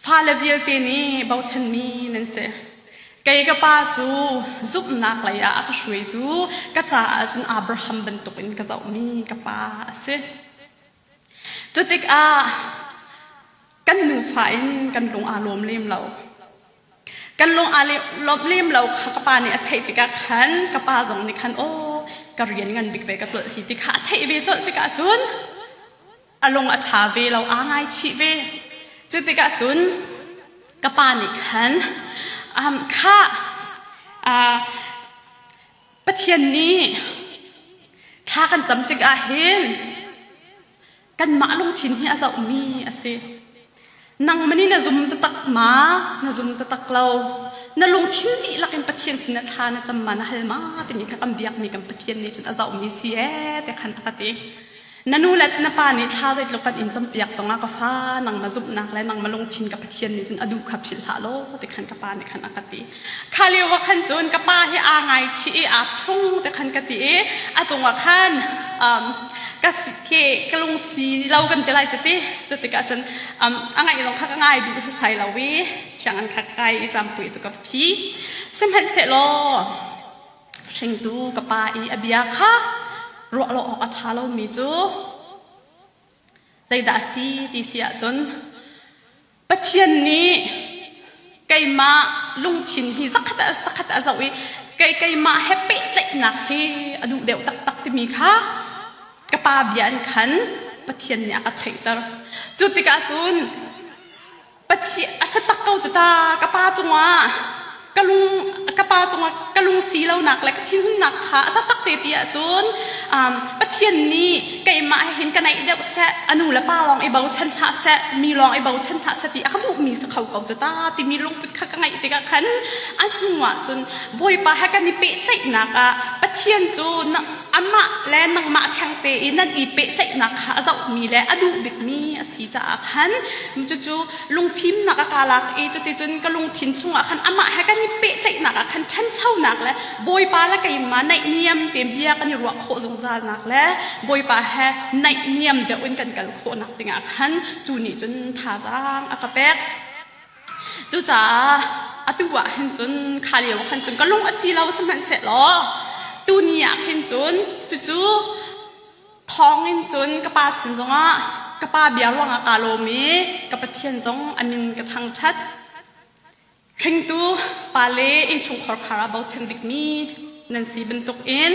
Fale vialte nih bochanmi nan si. Kei ka pa cu zumhnak lei ah a ka hruaitu, ka caah cun Abraham bantukin ka zohmi ka pa a si. Cu tikah kan nufa in kan lung aa lawm lem lo. Kan lung aa lawmh lem lo kha ka pa nih a theih tikah khan ka pa zong nih khan aw ka rian ngan bik ve ka tlolh hi ti kha a theih ve colh tikah cun a lung a ṭha ve lo aa ngaichih ve. Cu tikah cun ka pa nih khan um, kha uh, Pathian nih thla kan cam tikah hin kanmah lungthin hi a zohmi a si. Nangmah nih na zum taktak ma? Na zum taktak lo. Na lungthin dihlak in Pathian sin ah thla na cam ma na hal ma timi kha kan biakmi kan Pathian nih cun a zohmi si ee ti khan a ka ti. Na nu le na pa nih thla zeitluk kan in campiak zongah ka fa nangmah zumhnak le nangmah lungthin ka Pathian nih cun a duh kha philh hlah law ti khan ka pa nih khan a ka ti. Kha lio ah khan cun ka pa hi aa ngaichih i aa phrung ti khan ka ti i a cungah khan um, ka si ke ka lungsi lo kan ti lai cuti cu tikah cun um, a ngaih zong kha ka ngai duh sasai lo i sianginn kha ka kai i campui cu ka phi. Sihmanhsehlaw hringtu ka pa i a bia kha ruah lo awk a ṭha lomi cu zeidah a si ti si ahcun Pathian nih keimah lungthin hi zakhat ah zakhat a zoh i kei keimah he pehtlaihnak hi a duh deuh taktak timi kha ka pa bia in khan Pathian nih a ka theihter. Cu tikah cun Pathian a si tak ko cu ta ka pa cungah ka lung ka pa cungah ka lung si lonak le ka thinhunnak kha a taktak te ti ahcun um, Pathian nih keimah he hin ka naih deuh seh a nu le pa lawng i bochan hlah seh mi lawng i bochan hlah seh ti a ka duhmi si kho ko cu ta timi lungput kha ka ngeih tikah khan a hnu ah cun Bawipa he kan i pehtlaihnak ah Pathian cu na, amah le nangmah thengte i nan i pehtlaihnak kha a zohmi le a duh bikmi a si caah khan cucu lungfimnak a ka lak i cuticun ka lungthin chungah khan amah he kan i pehtlaihnak ah khan ṭhanchonak le Bawipa le keimah naihniam te bia kan i ruah khawh zungzalnak le Bawipa he naihniam deuh in kan kal khawhnak dingah khan cu nih cun thazaang a ka pek. Cucaah atu ah hin cun kha lio ah khan cun ka lung a si lo sihmanhsehlaw tuni ah khin cun cucu thawng in cun ka pa sin zongah ka pa bia ruangah kaa lawm i ka Pathian zong a min ka thangṭhat. Hringtu pa le innchungkhar khar ah bochan bikmi nan si bantukin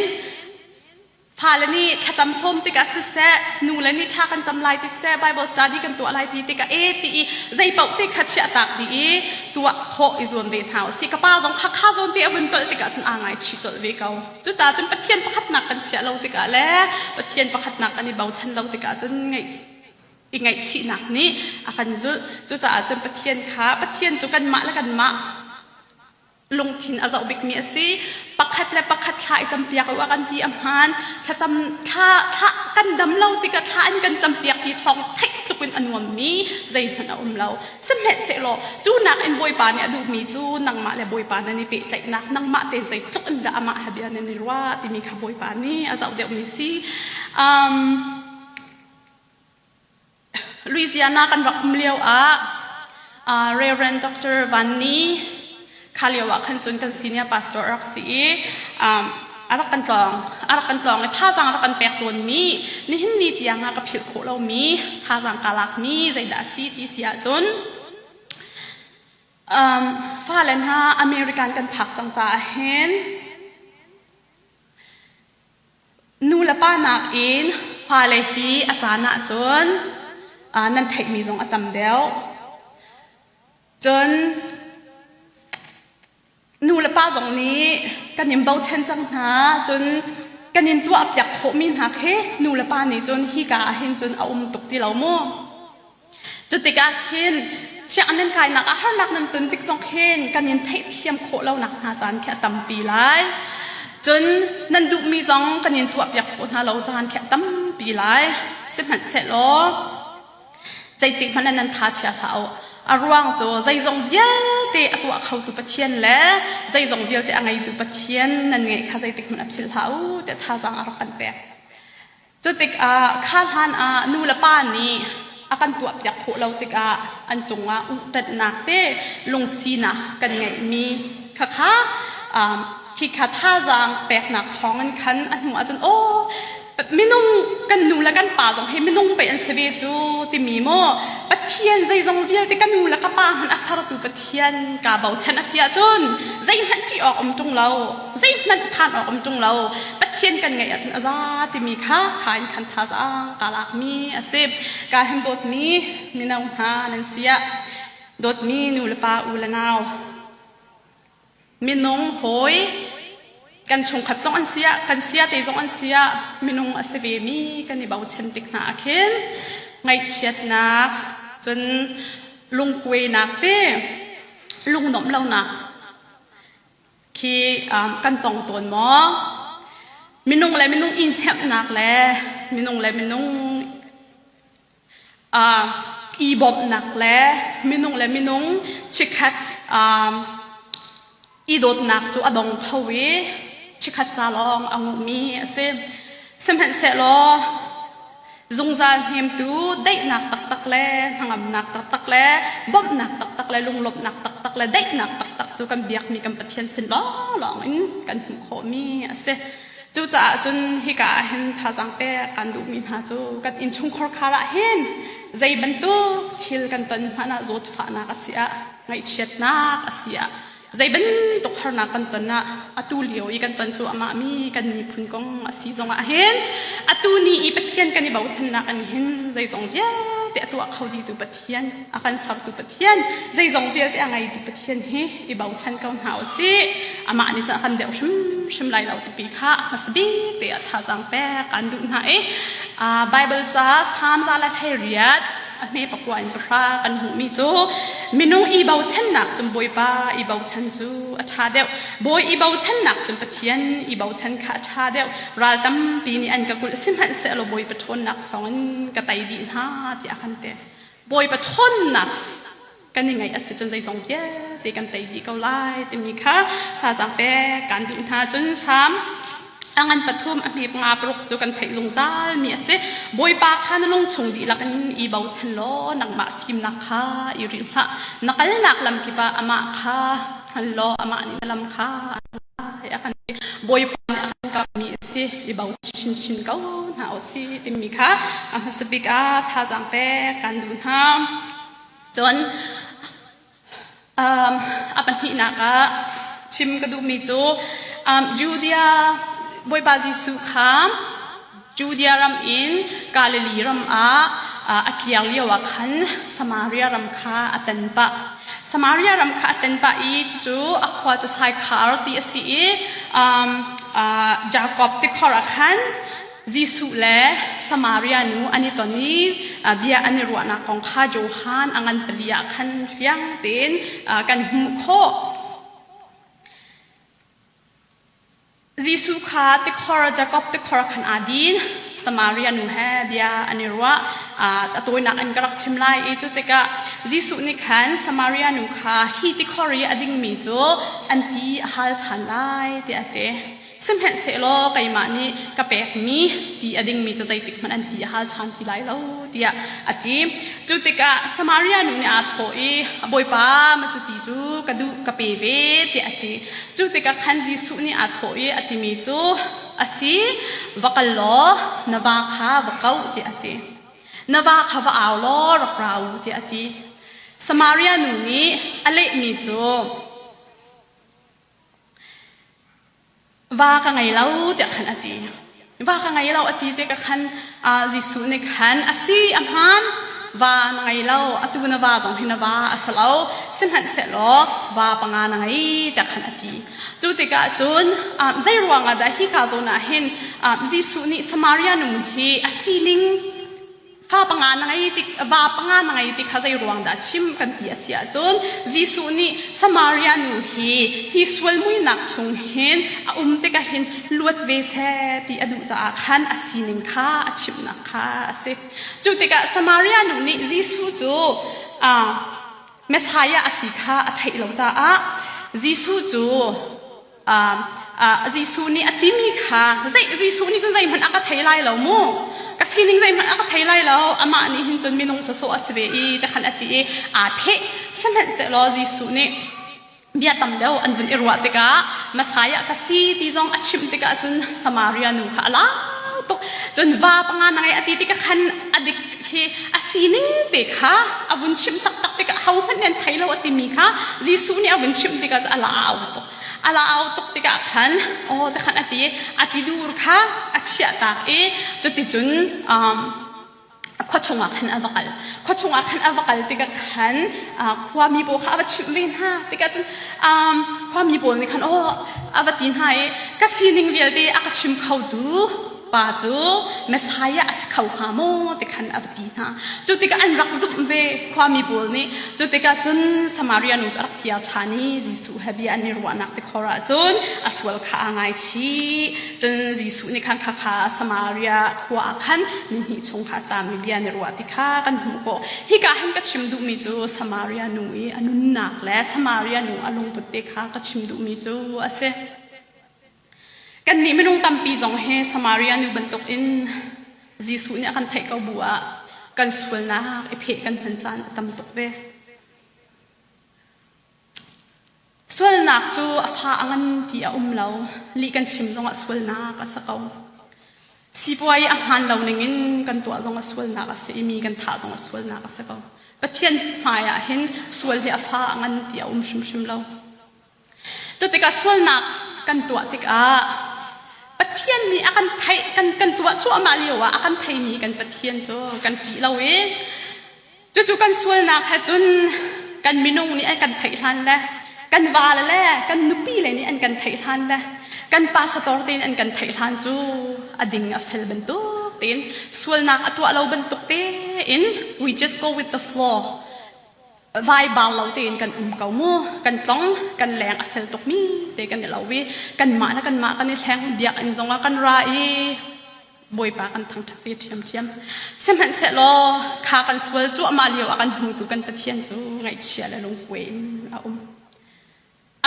Fale nih thlacam sawm tikah siseh, nule nih thla kan cam lai ti siseh, Bible study kan tuah lai ti tikah e ti i zeipaoh te kha chiahtak dih i tuah khawh i zuam ve hna usih. Ka pa zong kha kha zawn te a vun colh tikah cun aa ngaichih colh ve ko. Cucaah cun Pathian pakhatnak kan chiah lo tikah le Pathian pakhatnak kan i bochan lo tikah cun ngaih i ngaihchihnak nih a kan zulh. Cucaah cun Pathian kha Pathian cu kanmah le kanmah lungthin a zoh bikmi a si. Pakhat le pakhat thla i campiak u a kan ti a hmaan. Thlacam thla thla kan dam lo tikah thla in kan campiak ti thawng theih tluk in a nuammi zeihmanh a um lo. Sihmanhsehlaw cu nakin Bawipa nih a duhmi cu nangmah le Bawipa nan i pehtlaihnak nangmah te zeitluk in dah amah he bia nan i ruah timi kha Bawipa nih a zoh deuhmi si. Um, Louisiana kan rak um lio ah uh, Reverend Dr. Van Ni kha lio ah khan cun kan senior pastor a rak si i um, a rak kan tlawng a rak kan tlawng i thazaang a rak kan pek tawnmi nihin ni tiang ah ka philh khawh lomi thazaang ka lakmi zeidah a si ti si ahcun um, fale hna American kan phak cang caah hin Nu le pa nakin fale hi a caan ahcun nan theihmi zong a tam deuh. Cun nu le pa zong nih kan in bochan cang hna. Cun kan in tuahpiak khawhmi hna khi nu le pa nih cun hika ah hin cun a um tuk ti lo mu. Cutikah khin sianginn nan kainak ah harnak nan ton tik zong khin kan in theihthiam khawh lonak hna caan khi a tampi lai. Cun nan duhmi zong kan in tuahpiak khawh hna lo caan khi a tampi lai. Sihmanhsehlaw zeitik hmanh ah nan tha chia hlah u. A ruang cu zeizong vialte a tuah khotu Pathian le zeizong vialte a ngeitu Pathian nan ngeih kha zeitik hmanh a philh hlah u tiah thazaang a rak kan pek. Cutikah kha hlan ah nu le pa nih a kan tuahpiak khawh lo tikah an cungah uhṭanhnak te lungsinak kan ngeihmi khakha khikha thazaang peknak thawngin khan a hnu ahcun aw minung kan nu le kan pa zong hi minung pei an si ve cu timi maw Pathian zeizong vialte ka nu le ka pa hmanh a sertu Pathian kaa bochan a si ahcun zeihmanh ṭih awk um ṭung lo zeihmanh phan awk um ṭung lo Pathian kan ngeih ahcun a za timi kha kha in khan thazaang kaa lakmi a si. Ka hin dawtmi mino hna nan si ah dawtmi nu le pa u le nau minung hawi kan chungkhat zong an si ah kan siate zong an si ah minung a si vemi kan i bochan tik hna ah khin ngaihchiatnak cun lungkuainak te lungnuamh lonak khi kan tong tawn maw? Minung le minung i hnemhnak le minung le minung i bawmhnak le minung le minung chikkhat i dawtnak cu a dong kho i chikkhat ca lawng a nguhmi a si. Sihmanhsehlaw Zungzal hnemtu daihnak taktak le hnangamnak taktak le bawmhnak taktak le lunglawmhnak taktak le daihnak taktak cu kan biakmi kan Pathian sin lawnglawng in kan hmuh khawhmi a si. Cucaah cun hika ah hin thazaang pek kan duhmi hna cu kan innchungkhar khar ah hin zei bantuk thil kan ton hmanh ah zawtfahnak a si ah ngaihchiatnak a si ah Zei bantuk harnak kan ton ah atu lio i kan ton cu amah mi kan miphun kong a si zongah hin atu ni i Pathian kan i bochannak in hin zeizong vialte a tuah kho dihtu Pathian a kan sertu Pathian zeizong vialte a ngeitu Pathian hi i bochan ko hna u sih amah nih cun a kan deuh hrimhrim lai lo tipi kha a hmasa bik te ah thazaang pek kan duh hna i Bible ca Salm za le 18 a hme pakua in pahra kan hmuhmi cu minung i bochannak cun Bawipa i bochan cu a ṭha deuh. Bawi i bochannak cun Pathian i bochan kha a ṭha deuh. Ral tampi nih an ka kulh sihmanhsehlaw Bawipa ṭhawnnak thawngin ka tei dih hna tiah a kan ti. Bawipa ṭhawnnak kan i ngaih a si cun zeizong vialte kan tei dih ko lai timi kha thazaang pek kan duh hna cun Salm a ngan pathum a hme panga paruk cu kan theih zungzal mi a si Bawipa kha na lung chung dihlak in i bochan law nangmah fimnak kha i rinh hlah na kalnak lam kip ah amah kha hngal law amah nih na lam kha a kan ti Bawipa nih a kan kammi a si i bochan chinchin ko hna u si timi kha a hmasa bik ah thazaang pek kan duh hna Cun um, a pahnihnak ah chim ka duhmi cu um, Judea Bawipa Jesuh kha Judea ram in Galilee ram ah uh, a kiar lio ah khan Samaria ram kha a tan pah. Samaria ram kha a tan pah i cucu a khua cu Saikhar ti a si i um, uh, Jakob tikhor ah khan Jesuh le Samaria nu an i ton i bia an i ruahnak kong kha Johan a ngan pali ah khan fiang tein kan hmuh khawh. Jesuh kha tikhor Jakob tikhor khan aa din. Samaria nu he bia an i ruah. A tawinak in ka rak chim lai i cu tikah Jesuh nih khan Samaria nu kha hi tikhor i a dingmi cu an ti a hal ṭhan lai tiah a ti. Sihmanhsehlaw keimah nih ka pekmi ti a dingmi cu zeitik hmanh an ti a hal ṭhan ti lai lo tiah a ti. Cu tikah Samaria nu nih aa thawh i, Bawipa, ma cu ti cu ka duh ka pe ve tiah a ti. Cu tikah khan Jesuh nih aa thawh i a timi cu, A si, va kal law na va kha va koh tiah a ti. Na va kha va au law rak ra u tiah a ti. Samaria nu nih a lehmi cu, Va ka ngei lo tiah khan a ti. Va ka ngei lo a ti tikah khan Jesuh nih khan a si a hmaan va na ngei lo atu na va zong hi na va a si lo sihmanhsehlaw va panga na ngei tiah khan a ti. Cu tikah cun zei ruangah dah hi ka zawn ah hin Jesuh nih Samaria nu hi a sining Fa panga na ngei tik va panga na ngei ti kha zei ruang dah chim kan ti a si ahcun Jesuh nih Samaria nu hi hi sual muinak chung hin a um tikah hin luat ve seh ti a duh caah khan a sining kha a chimhnak kha a si. Cu tikah Samaria nu nih Jesuh cu Messiah a si kha a theih lo caah Jesuh cu. Jesuh nih a timi kha zei Jesuh nih cun zeihmanh a ka thei lai lo mu ka sining zeihmanh a ka thei lai lo amah nih hin cun minung sawsawh a si ve i ti khan a ti i aa pheh sihmanhsehlaw Jesuh nih bia tam deuh an vun i ruah tikah Messiah ka si ti zong a chimh tikah cun Samaria nu kha a lau tuk cun va panga na ngei a ti tikah khan a dik khi a sining te kha a vun chimh taktak tikah hohmanh nih an thei lo a timi kha Jesuh nih a vun chimh tikah cu a lau tuk a lau tuk tikah khan aw te khan a ti a ti dur kha a chiah tak i cuticun um, khua chungah khan a va kal khua chungah khan a va kal tikah khan khuami pawl kha a va chimh ve hna tikah cun khuami pawl nih khan aw a va ti hna i ka sining vialte a ka chim khotu pa cu Messiah a si kho hnga maw ti khan a va ti hna cu tikah an rak zumh ve khuami pawl nih cu tikah cun Samaria nu cu a rak hiar ṭhan i Jesuh he bia an i ruahnak tikhor ah cun a sual kha aa ngaichih cun Jesuh nih khan khakha Samaria khua ah khan nihnih chung kha a caami bia an i ruah ti kha kan hmuh khawh. Hika hin ka chim duhmi cu Samaria nu i a nunnak le Samaria nu a lungput te kha ka chim duhmi cu a si. Kannih minung tampi zong hi Samaria nu bantukin Jesuh nih a kan theih ko bu ah kan sualnak i pheh kan hman caan a tam tuk ve. Sualnak cu a fa a ngan ti a um lo. Lih kan chim zongah sualnak a si ko. Sipuai a hmaan lo ningin kan tuah zongah sualnak a si i mi kan thah zongah sualnak a si ko. Pathian hmai ah hin sual hi a fa a ngan ti a um hrimhrim lo. Cu tikah sualnak kan tuah tikah Pathian nih a kan theih kan kan tuah cuahmah lio ah a kan theimi kan Pathian cu kan ṭih lo i Cucu kan sualnak he cun kan minung nih an kan theih hlan le kan vale le kan nupi le nih an kan theih hlan le kan pastor tein an kan theih hlan cu a ding a fel bantuk tein sualnak a tuah lo bantuk tein we just go with the flow vai bar lo tein kan um ko mu kan tlong kan leng a fel tuk mi te kan i lo i kanmah le kanmah kan i hleng biakinn zongah kan ra i Bawipa kan thangṭhat ve ṭhiamṭhiam. Sihmanhsehlaw kha kan sual cuahmah lio ah kan hmutu kan Pathian cu ngaihchia le lungkuai in a um.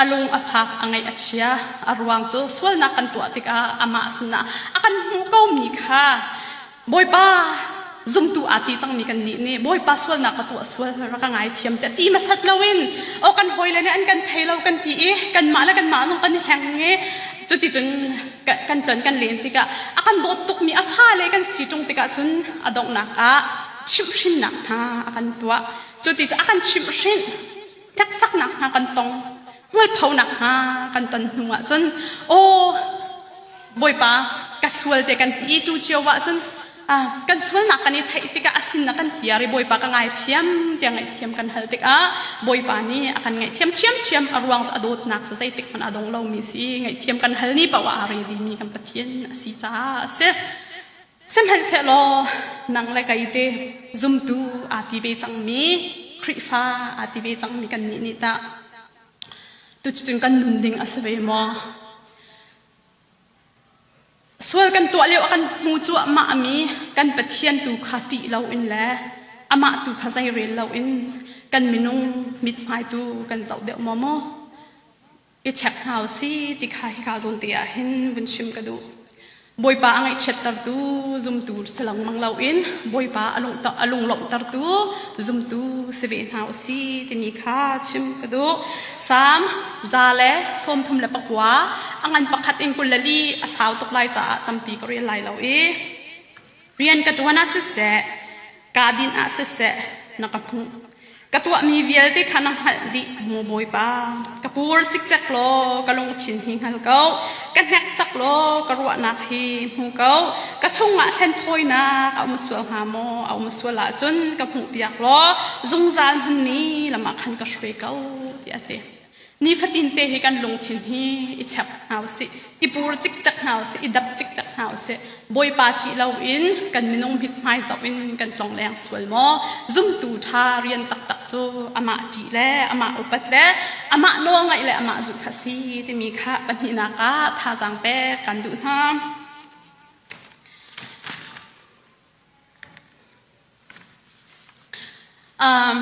A lung a fak, a ngaih a chia. A ruang cu sualnak kan tuah tikah amah sinah a kan hmuh komi kha Bawipa zumtu aa ti cangmi kan nih nih Bawipa sualnak ka tuah sual rak ka ngaithiam tiah ti hmasat loin aw kan hawile nih an kan thei lo kan ti i kanmah le kanmah zong kan i hleng i cuticun kan tlon kan len tikah a kan dawt tukmi a fale kan si ṭung tikah cun a donghnak ah chimhhrinnak hna a kan tuah cu ti cu a kan chimhhrinh hneksaknak hna kan tong hmualphonak hna kan ton hnu ah cun aw Bawipa ka sual te kan ti i cu cio ah cun kan sualnak kan i theih tikah a sin na kan tiar i Bawipa ka ngaithiam tiah ngaihthiam kan hal tikah Bawipa nih a kan ngaihthiam ṭhiamṭhiam a ruang cu a dawtnak cu zeitik hmanh a dong lomi si ngaihthiam kan hal ni paoh ah aa ready mi kan Pathian a si caah a si sihmanhsehlaw nang le kei te zumtu aa ti ve cangmi Khrihfa aa ti ve cangmi kan nih nih tah tucun kan nun ding a si ve maw Sual kan tuah lio a kan hmu cuahmahmi kan Pathian tu kha ṭih loin le amah tu kha zeirel loin kan minung mithmai tu kan zoh deuh maw maw? I check hna u si ti kha hika zawn te ah hin vun chim ka duh. Bawipa a ngaihchiattertu zumtu si lengmang loin Bawipa a lunglawmhtertu zumtu si ve hna u si timi kha chim ka duh. Salm 139 a ngan pakhat in 24 a sau tuk lai caah tampi ka rel lai lo i rian ka ṭuan ah siseh kaa dinh ah siseh na ka hmuh ka tuahmi vialte kha na hngalh dih maw Bawipa ka pur cikcek law ka lungthin hi hngal ko ka hneksak law ka ruahnak hi hmu ko ka chungah hlenthawinak a um sual hnga maw a um sual ahcun ka hmuhpiak law zungzal hmun ni lam ah khan ka hruai ko tiah a ti. Nifatin te hi kan lungthin hi i chek hna usih, i pur cikcek hna usih, i dap cikcek hna usih. Bawipa ṭih loin kan minung mithmai zoh in kan tlongleng sual maw? Zumtu ṭha rian taktak cu amah ṭih le amah upat le amah nawl ngaih le amah zulh kha si timi kha pahnihnak ah thazaang pek kan duh hna. Um,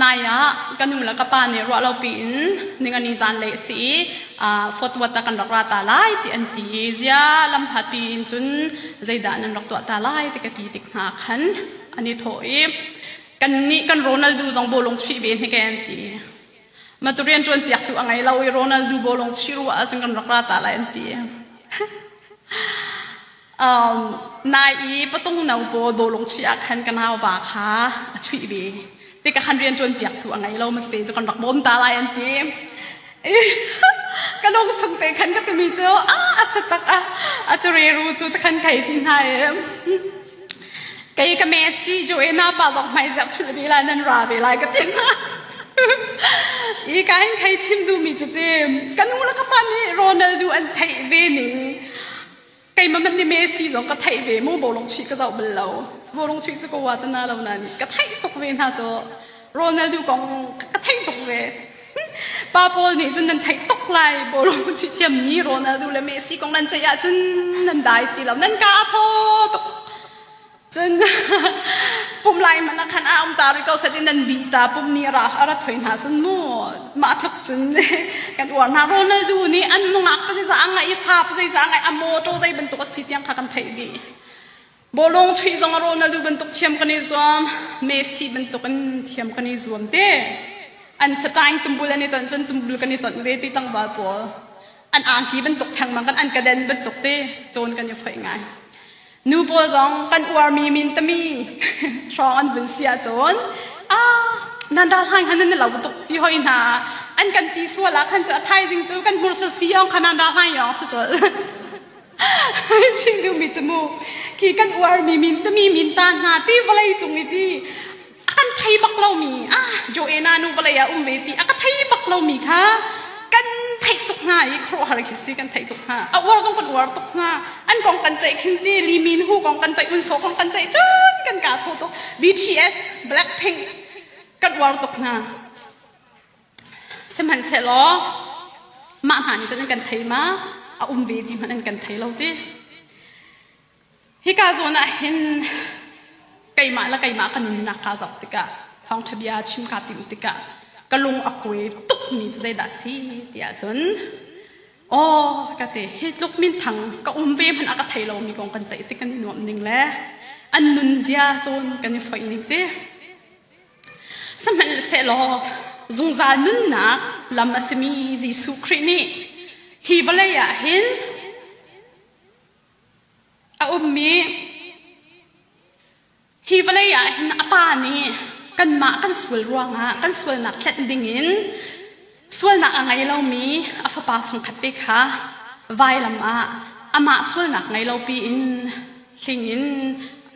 Nai ah ka nu le ka pa nih ruah lo piin ningani zanlei a si i Fort Worth ah kan rak ra ta lai ti an ti i zia lamhlat piin cun zeidah nan rak tuah ta lai ti ka ti tik hna khan an i thawh i kannih kan Ronaldo zong bawlung chuih ve hnik an ti. Ma cu rian ṭuan piaktu a ngei lo i Ronaldo bawlung chuih ruah ahcun kan rak ra ta lai an ti. Um, nai i patung no pawl bawlung chuih ah khan ka nauva kha a chuih ve. Ti ka khan rian ṭuan piaktu a ngei lo ma cu te cu kan rak bawm ta lai an ti. Ka lung chung te khan ka timi cu a a sa tak a a cu reru cu te khan kai ti hna e. Kei ka Messi Joanna pa zong hmai zerh chulh ve lai nan ra ve lai ka ti hna. I ka hin khei chim duhmi cu ti ka nu le ka pa nih Ronaldo an theih ve ning keimah hmanh nih Messi zong ka theih ve mu bawlung chuih ka zoh bal lo bawlung chuih cu ka wa ta na lo nain ka theih tuk ve hna cu Ronaldo kong ka theih tuk ve pa pawl nih cun nan theih tuk lai bawlung chuih thiammi Ronaldo le Messi kong nan ceih ahcun nan dai ti lo nan ka a thaw tuk Cun pum lai hmanh ah khan a um ta rih ko set in nan bih ta pum nih a ra a rat hoi hna cun mu mah tluk cun kan uar hna Ronaldo nih an nungak pa zeizah a ngaih i fa pa zeizah a ngaih a motor zei bantuk a si tiang kha kan theih dih bawlung chuih zong a Ronaldo bantuk thiam kan i zuam Messi bantuk in thiam kan i zuam te an satang tumbul an i tonh cun tumbul kan i tonh ve ti tlangval pawl an angki bantuk thengmang kan an kaden bantuk te cawn kan i foih ngai Nu pawl zong kan uarmi mintami hrawng an vun si ahcun ah nan ral hai khan nan lo tuk ti hoi hna an kan ti sual ah khan cu a thaizing cu kan hmur sa si ong khan nan ral hai yong si col chim duhmi cu mu khi kan uarmi mintami minta hna ti vawlei cung i ti a kan thei bak lomi ah Joanna nu vawlei ah um ve ti a ka thei bak lomi kha kan theih tuk hna i khuaruahhar khi si kan theih tuk hna a uar zong kan uar tuk hna an kong kan ceih khin ti Lee Min Ho kong kan ceih Un So kong kan ceih cun kan ka tho tuk BTS Blackpink kan uar tuk hna sihmanhsehlaw mah hna nih cun an kan thei ma a um ve ti hmanh an kan thei lo ti Hika zawn ah hin keimah le keimah ka nunnak kaa zoh tikah thawngṭha bia chim kaa timh tikah ka lung a kuai tukmi cu zeidah a si ti ahcun aw ka ti hi tluk minthang ka um ve hmanh a ka thei lomi kong kan ceih tik kan i nuamh ning le an nunzia cawn kan i foih ning ti Sihmanhsehlaw zungzal nunnak lam a simi Jesuh Khrih nih hi vawlei ah hin A ummi hi vawlei ah hin a pa nih kanmah kan sual ruangah kan sualnak tlenh dingin sualnak a ngei lomi a fapa fangkhat te kha vailam ah amah sualnak ngei lo piin hling in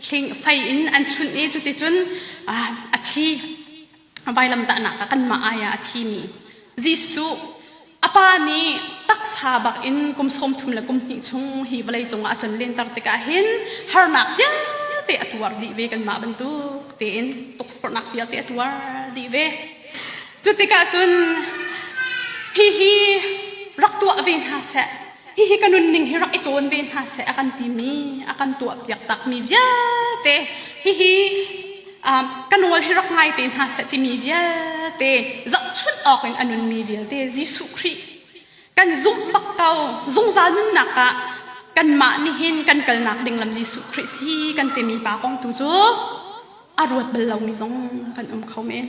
hling fei in an chunh i cuticun a thi. Vailamtahnak ah kanmah ai ah a thimi Jesuh a pa nih taksa bak in kum 30 le kum hnih chung hi vawlei cungah a tlon lenter tikah hin harnak vialte a tuar dih ve kanmah bantuk tein tukforhnak vialte a tuar dih ve. Cu tikah cun hihi rak tuah ve hna seh hihi ka nunning hi rak i cawn ve hna seh a kan timi a kan tuah piak takmi vialte hihi ka nawl hi rak ngai te hna seh timi vialte zohchunh awk in a nunmi vialte Jesuh Khrih kan zumh bak ko zungzal nunnak ah kanmah nihin kan kalnak ding lam Jesuh Khrih si kan timi pa kong tu cu a ruat bal lomi zong kan um kho men.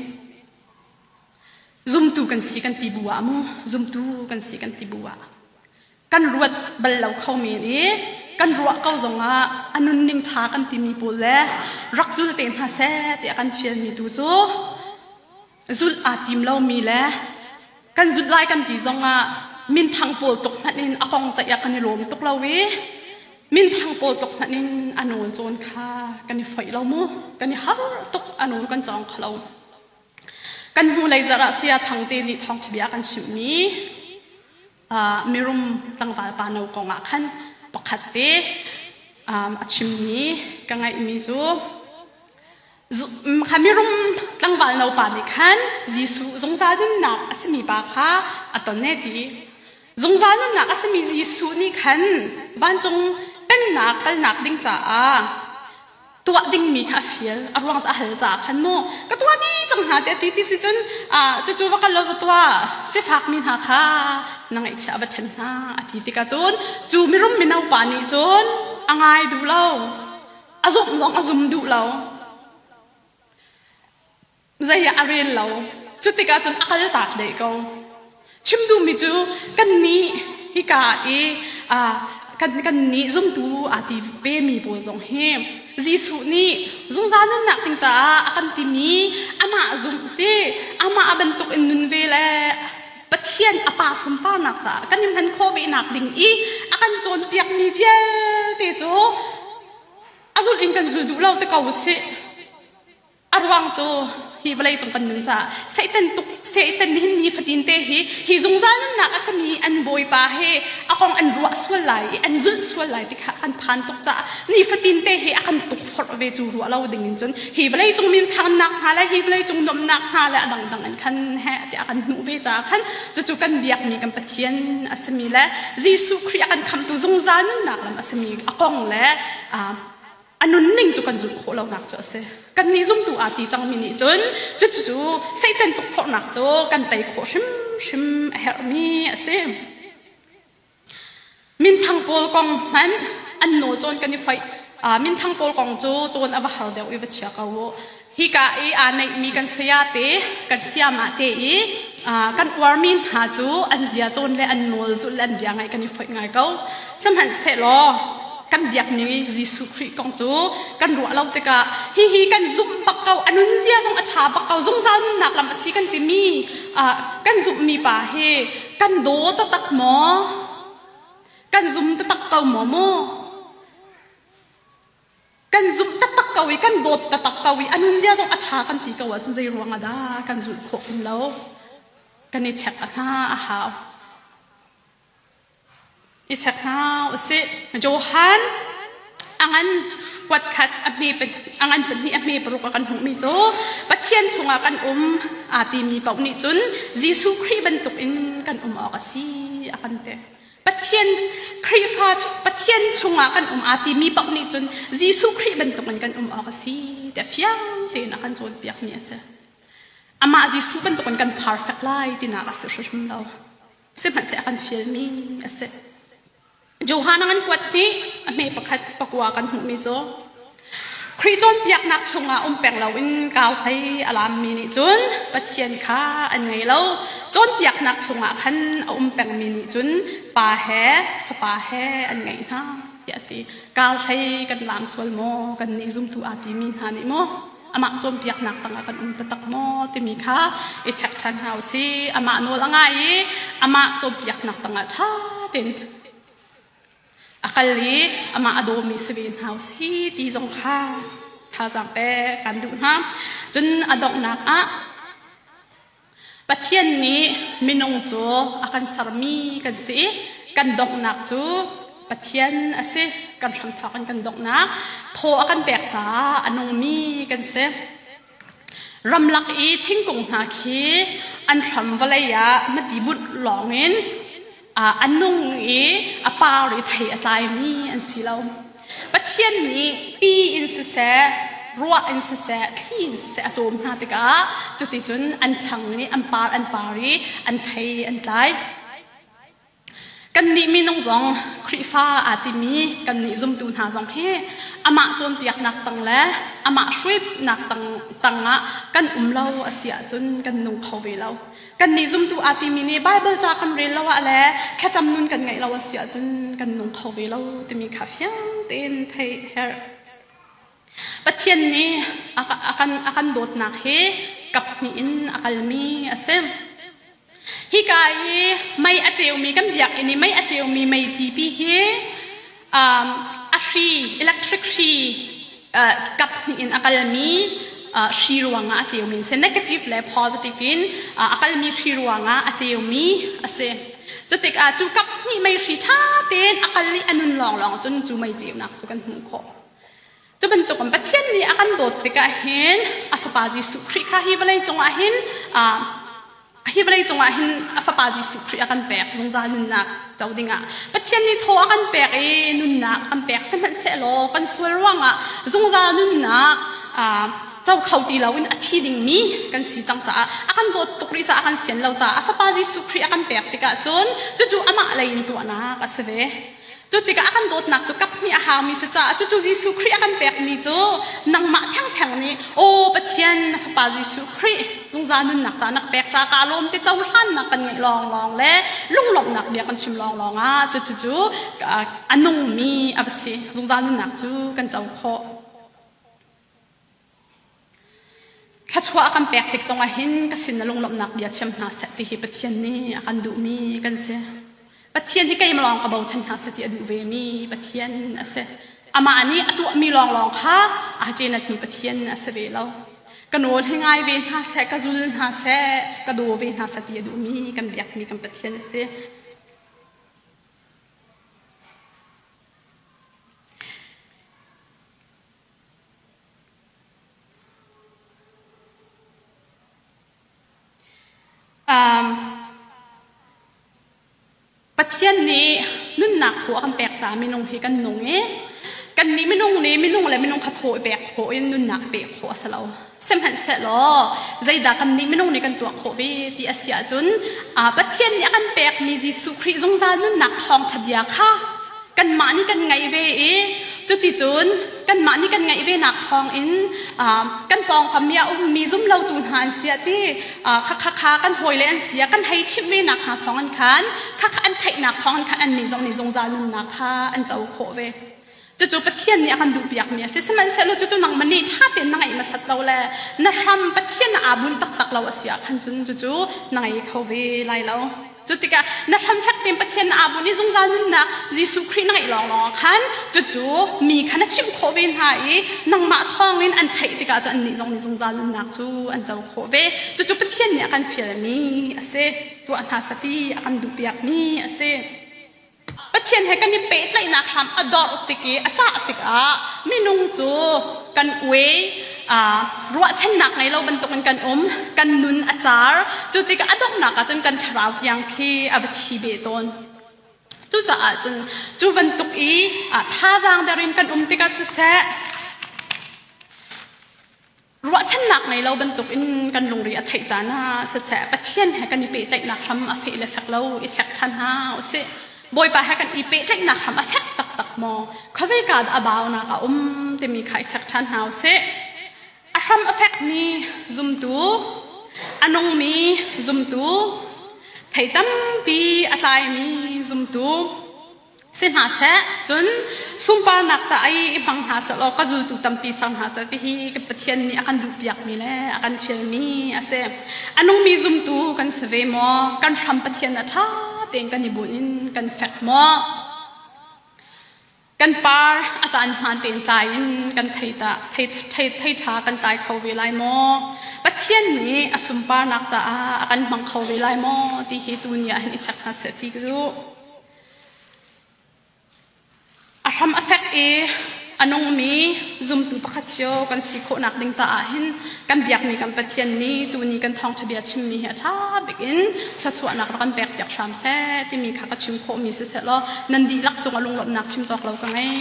Zumtu kan si kan ti bu ah mu zumtu kan si kan ti bu ah kan ruat bal lo kho men i kan ruah ko zongah a nunning ṭha kan timi pawl le rak zul te hna seh tiah kan fialmi tu cu zulh aa tim lomi le kan zulh lai kan ti zongah minthang pawl tluk hmanh in a kong ceih ah kan i lawm tuk lo i minthang pawl tluk hmanh in a nawl cawn kha kan i foih lo mu kan i har tuk a nawl kan cawng kho lo Kan hnulei zarh ah Saya Thangte nih thawngṭha bia a kan chimhmi mirum tlangval pa no kong ah khan pakhat te a chimmi ka ngaihmi cu kha mirum tlangval no pa nih khan Jesuh zungzal nunnak a simi pa kha a ton e ti. Zungzal nunnak a simi Jesuh nih khan vancung pennak kalnak ding caah. Tuah dingmi kha a fial. A ruang cu a hal caah khan mu ka tuah dih cang hna tiah ti ti si cun cucu va kal law va tuah sifakmi hna kha na ngaihchiah va ṭhen hna a ti tikah cun cu mirum mino pa nih cun a ngai duh lo. A zumh zong a zum duh lo. Zei ah a rel lo. Cu tikah cun a kaltak deh ko. Chim duhmi cu kannih hika i kan kannih zumtu aa ti vemi pawl zong hi Jesuh nih zungzal nunnak ding caah a kan timi amah zumh si amah bantuk in nun ve le Pathian a pa sunparnak caah kan i hman khawh ve nak ding i a kan cawnpiakmi vialte cu a zulh in kan zul duh lo te ko usih. A ruang cu hi vawlei cung kan nun caah Satan tuk Satan nih hin nifatin te hi hi zungzal nunnak a sami an bawipa he a kong an ruah sual lai i an zulh sual lai ti kha an phan tuk caah nifatin te hi a kan tukforh ve cu ruah lo ding in cun hi vawlei cung minthannak hna le hi vawlei cung nuamhnak hna le a dangdang in khan he tiah a kan hnuh ve caah khan cucu kan biakmi kan Pathian a simi le Jesuh Khrih a kan khamhtu zungzal nunnak lam a simi a kong le a nunning cu kan zulh khawh lonak cu a si. Kannih zumtu aa ti cangmi nih cun cucu Satan tukforhnak cu kan tei khawh hrimhrim a herhmi a si. Minthang pawl kong hmanh an nawl cawn kan i foih. Minthang pawl kong cu cawn a va har deuh i va chia ko u. Hika i aa neihmi kan saya te, kan siama te i kan uarmi hna cu an zia cawn le an nawl zulh le an bia ngaih kan i foih ngai ko. Sihmanhsehlaw kan biakmi Jesuh Khrih kong cu kan ruah lo tikah hihi kan zumh bak ko, a nunzia zong a ṭha bak ko, zungzal nunnak lam a si kan timi kan zumhmi pa hi kan daw taktak maw? Kan zum taktak ko maw mu? Kan zumh taktak ko i kan dawt taktak ko i a nunzia zong a ṭha kan ti ko ahcun zei ruang ah dah kan zulh khawh kun lo? Kan i check a hna a hau. I check hna usih. Johan a ngan kuat khat a hme a ngan pahnih a hme paruk a kan hmuhmi cu Pathian chungah kan um aa timi paoh nih cun Jesuh Khrih bantuk in kan um awk a si a kan ti. Pathian Khrihfa Pathian chungah kan um aa timi paoh nih cun Jesuh Khrih bantukin kan um awk a si tiah fiang tein a kan cawnpiakmi a si. Amah Jesuh bantukin kan perfect lai tinak a si hrimhrim lo. Sihmanhsehlaw a kan fialmi a si. Johan a kan kuat hi a hme pakhat pakua kan hmuhmi cu Khrih cawnpiaknak chungah um peng loin kau hlei a lammi nih cun Pathian kha an ngei lo. Cawnpiaknak chungah khan a um pengmi nih cun Pa he Fapa he an ngeih hna tiah a ti. Kau hlei kan lam sual maw? Kannih zumtu aa timi hna nih maw? Amah cawnpiaknak tangah kan um taktak maw timi kha i check ṭhan hna u sih. Amah nawl a ngai i amah cawnpiaknak tangah ṭha tein a kal i amah a dawmi si ve hna si ti zong kha thazaang pek kan duh hna. Cun a donghnak ah Pathian nih minung cu a kan sermi kan si i kan donghnak cu Pathian a si. Kan hramthawk in kan donghnak thaw a kan pek caah a nungmi kan si. Ramlak i thingkung hna khi an hram vawlei ah hmati bunh lawngin a nung i a par i thei a tlaimi an si lo. Pathian nih ti in siseh, ruah in siseh, thli in siseh a cawm hna tikah cuticun an ṭhang i an par an par i an thei an tlai. Kannih minung zong Khrihfa aa timi kannih zumtu hna zong hi amah cawnpiaknak tang le amah hruainak tang tangah kan um lo a si ahcun kan nung kho ve lo. Kannih zumtu aa timi nih Baibal ca kan rel lo ah le thlacam nun kan ngeih lo a si ahcun kan nung kho ve lo timi kha fiang tein theih herh. Pathian nih a kan, a kan dawtnak hi kap hnih in a kalmi a si. Hika i mei a ceumi kan biakinn i mei a ceumi meiti hi um, a hri electric hri uh, kap hnih in a kalmi uh, hri ruangah a ceumi a si. Negative le positive in uh, a kalmi hri ruangah a ceumi a si. Cutikah cu kap hnih mei hri ṭha tein a kal i a nun lawnglawng cun cu mei ceunak cu kan hmuh khawh. Cu bantukin Pathian nih a kan dawt tikah hin a Fapa Jesuh Khrih kha hi vawlei cungah hin uh, Hi vawlei cungah hin a fapa Jesuh Khrih a kan pek zungzal nunnak co dingah. Pathian nih thaw a kan pek i nunnak a kan pek sihmanhsehlaw kan sual ruangah zungzal nunnak co kho ti loin a thi dingmi kan si cang caah a kan dawt tuk rih caah a kan sian lo caah a fapa Jesuh Khrih a kan pek tikah cun cucu amah lei in tuahnak a si ve. Cu tikah a kan dawtnak cu kaphnih a haumi si caah cucu Jesuh Khrih a kan pekmi cu nangmah thengtheng nih aw Pathian na fapa Jesuh Khrih zungzal nunnak ca na ka pek ca kaa lawm ti cohlannak kan ngeih lawnglawng le lunglawmhnak bia kan chim lawnglawng ah cucu cu a nungmi a va si zungzal nunnak cu kan co khawh. Thluachuah a kan pek tik zongah hin ka sin na lunglawmhnak bia chim hna seh ti hi Pathian nih a kan duhmi kan si. Pathian hi keimah lawng ka bochan hna seh ti a duh vemi Pathian a si. Amah nih a tuahmi lawnglawng kha aa cenatmi Pathian a si ve lo. Ka nawl hi ngai ve hna seh, ka zul hna seh, ka daw ve hna seh ti a duhmi kan biakmi kan Pathian a si. Pathian nih nunnak thaw a kan pek caah minung hi kan nung i kannih minung nih minung le minung kha thaw i pek khawh in nunnak pek khawh a si lo. Sihmanhsehlaw zeidah kannih minung nih kan tuah khawh ve ti a si ahcun Pathian nih a kan pekmi Jesuh Khrih zungzal nunnak thawngṭha bia kha kanmah nih kan ngaih ve i cuticun kanmah nih kan ngaih venak thawngin kan pawngkam i a ummi zumlotu hna an si ah ti khakha kha kan hawile an si ah kan hei chimh venak hna thawngin khan khakha an theihnak thawngin khan annih zong nih zungzal nunnak kha an co khawh ve. Cucu Pathian nih a kan duhpiakmi a si. Sihmanhsehlaw cucu nangmah nih ṭha tein na ngaih hmasat lo le na hram Pathian aa bunh taktak lo a si ah khan cun cucu na ngei kho ve lai lo. Cu tikah na hram fek tein Pathian na aa bunh i zungzal nunnak Jesuh Khrih na ngeih lawnglawng ah khan cucu mi kha na chimh khawh ve hna i nangmah thawngin an theih tikah cun annih zong nih zungzal nunnak cu an co khawh ve. Cucu Pathian nih a kan fialmi a si. Tuah hna seh ti a kan duhpiakmi a si. Pathian he kan i pehtlaihnak hram a dorh tik i a cah tikah minung cu kan uai ruahchannak ngei lo bantukin kan um kan nun a car cu tikah a donghnak ah cun kan thlarau tiang khi a va thi beh tawn cucaah cun cu bantuk i thazaang der in kan um tikah siseh Ruahchannak ngei lo bantukin kan lungri a theih caan ah siseh Pathian he kan i pehtlaihnak hram a feh le fek lo i check ṭhan hna usih. Bawipa he kan i pehtlaihnak hram a fek taktak maw? Khuazeika dah a baunak a um timi kha i check ṭhan hna usih. A hram a fekmi zumtu, a nungmi zumtu, thei tampi a tlaimi zumtu, si hna seh cun sunparnak ca i i hmang hna seh law ka zultu tampi ser hna seh tihi ka Pathian nih a kan duhpiakmi le a kan fialmi a si. A nungmi zumtu kan si ve maw? Kan hram Pathian a ṭha tein kan i bunh in kan fek maw? Kan par a caan hmaan tein tlai in kan thei ta thei thei thei ṭha kan tlai kho ve lai maw? Pathian nih a sunparnak caah a kan hmang kho ve lai maw? Ti hi tuni ah hin i check hna seh ti ka duh. A hram a fek i a nungmi zumtu pakhat cio kan si khawhnak ding caah hin kan biakmi kan Pathian nih tuni kan thawngṭha bia chimmi hi a ṭha bik in thluachuahnak rak kan pekpiak hram seh timi kha ka chim khawhmi siseh law nan dihlak cungah lunglawmhnak chim cawk lo ka ngei.